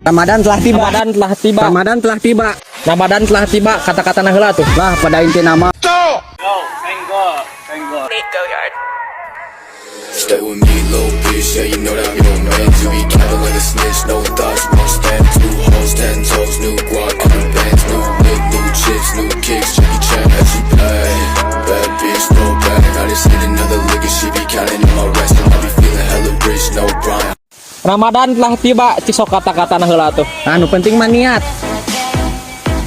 Ramadan telah tiba. Ramadan telah tiba. Ramadan telah tiba. Ramadan telah tiba. Kata-kata heula tuh. Lah, pada intina mah Stay with me, little bitch. Yeah, you know that I'm your man. You be capping like a snitch, no thoughts, won't stand. Two hoes, 10 toes, new guac in the bands, new whip, new chips, new kicks. Jackie Chan, that she pay. Bad bitch, no bag. I just hit another lick and she be counting on my rest, and I be feeling hella rich, no Brian. Ramadan telah tiba. Cisok kata-kata heula tuh. Anu penting mah niat.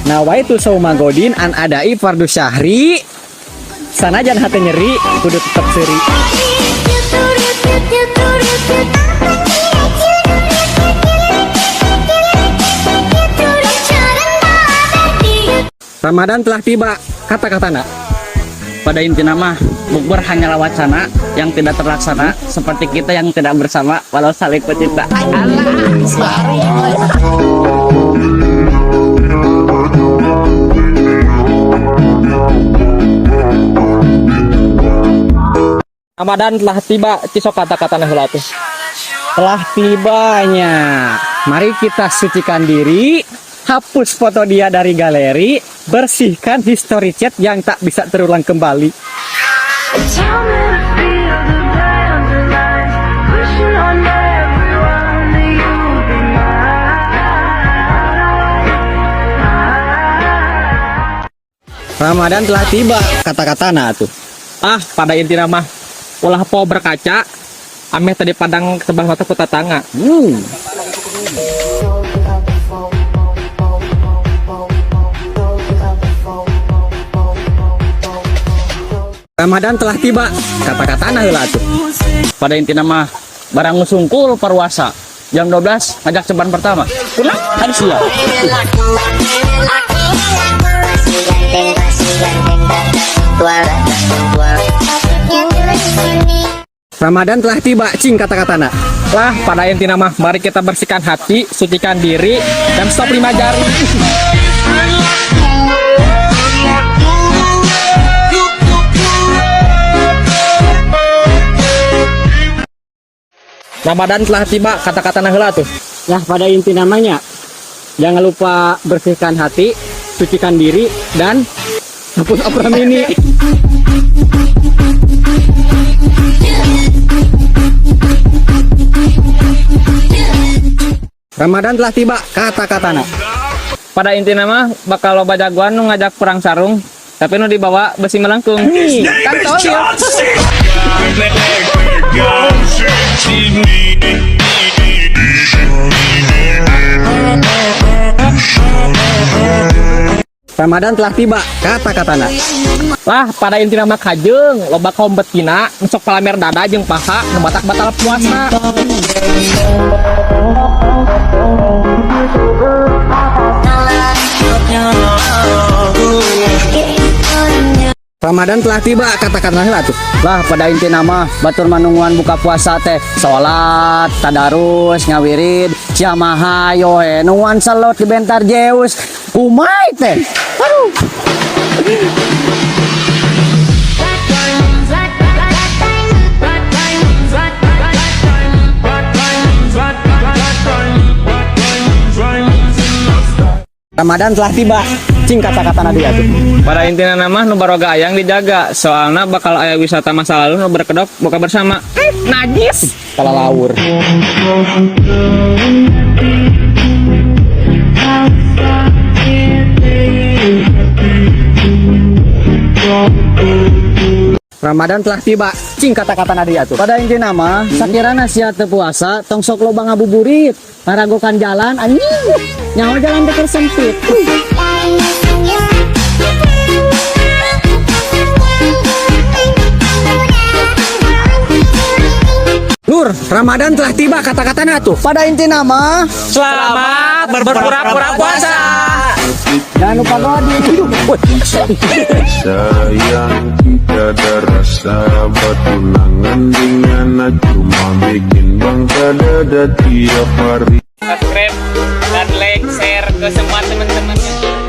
نويت صوم غد عن أداء فرض الشهر. Sanajan hati nyeri, kudu tetep seuri. Ramadan telah tiba. Kata-katana. Pada intina mah bukber hanyalah wacana yang tidak terlaksana, seperti kita yang tidak bersama walau saling pecinta. Alah. Ramadan telah tiba. Cisok kata-kata heula tuh. Telah tibanya. Mari kita sucikan diri, hapus foto dia dari galeri, bersihkan history chat yang tak bisa terulang kembali. Tell me to feel the dandelions, wishing on everyone that you'll be mine. Ramadan telah tiba. Kata-katana tuh. Ah, pada intina mah ulah poho berkaca ameh teu dipandang sebelah mata ku tatangga. Ramadan telah tiba. Kata-katana heula tuh. Pada intina mah barang sungkul parwasa jam 12 ngajak ceban pertama. Kunaon harus sia. Si ganteng, si ganteng tua tua. Ramadan telah tiba. Cing kata-katana. Lah, pada intina mah mari kita bersihkan hati, sucikan diri, dan stop lima jari. Ramadan telah tiba, kata-kata heula tuh. Nah, pada intina mah nya jangan lupa bersihkan hati, sucikan diri, dan hapus Opera Mini. Ramadan telah tiba, kata-katana. Pada intina mah bakal loba jagoan nu ngajak perang sarung, tapi nu dibawa besi melengkung. Kan tolol. Ramadan telah tiba, kata-katana. Lah, pada intina mah kajeun, loba kaum betina, nu sok palamer dada jeung paha, nu matak batal puasa. Ramadan telah tiba, kata-katana heula tuh. Lah, pada intina mah batur mah nungguan buka puasa teh salat, tadarus, ngawirid, sia mah hayo he nungguan slot di bentar Zeus. Kumai teh. Aduh. Ramadan telah tiba. Cing kata-katana dia tuh. Pada intina mah nu baroga ayang dijaga, soalna bakal aya wisata masa lalu nu berkedok buka bersama. Najis. Kalalawur. Ramadan telah tiba. Cing kata-katana dia tuh. Pada intina mah sakirana sia teu puasa, tong sok loba ngabuburit, ngaragokan jalan anjing. Nyawa jalan teh sempit. Lur, Ramadan telah tiba, kata-katana tuh. Pada intina mah Selamat berpura-pura puasa. Jangan lupa godi. Sayang, tidak ada rasa bertunangan dengan cuma bikin bangga dada tiap hari. Subscribe dan like, share ke semua teman-temannya.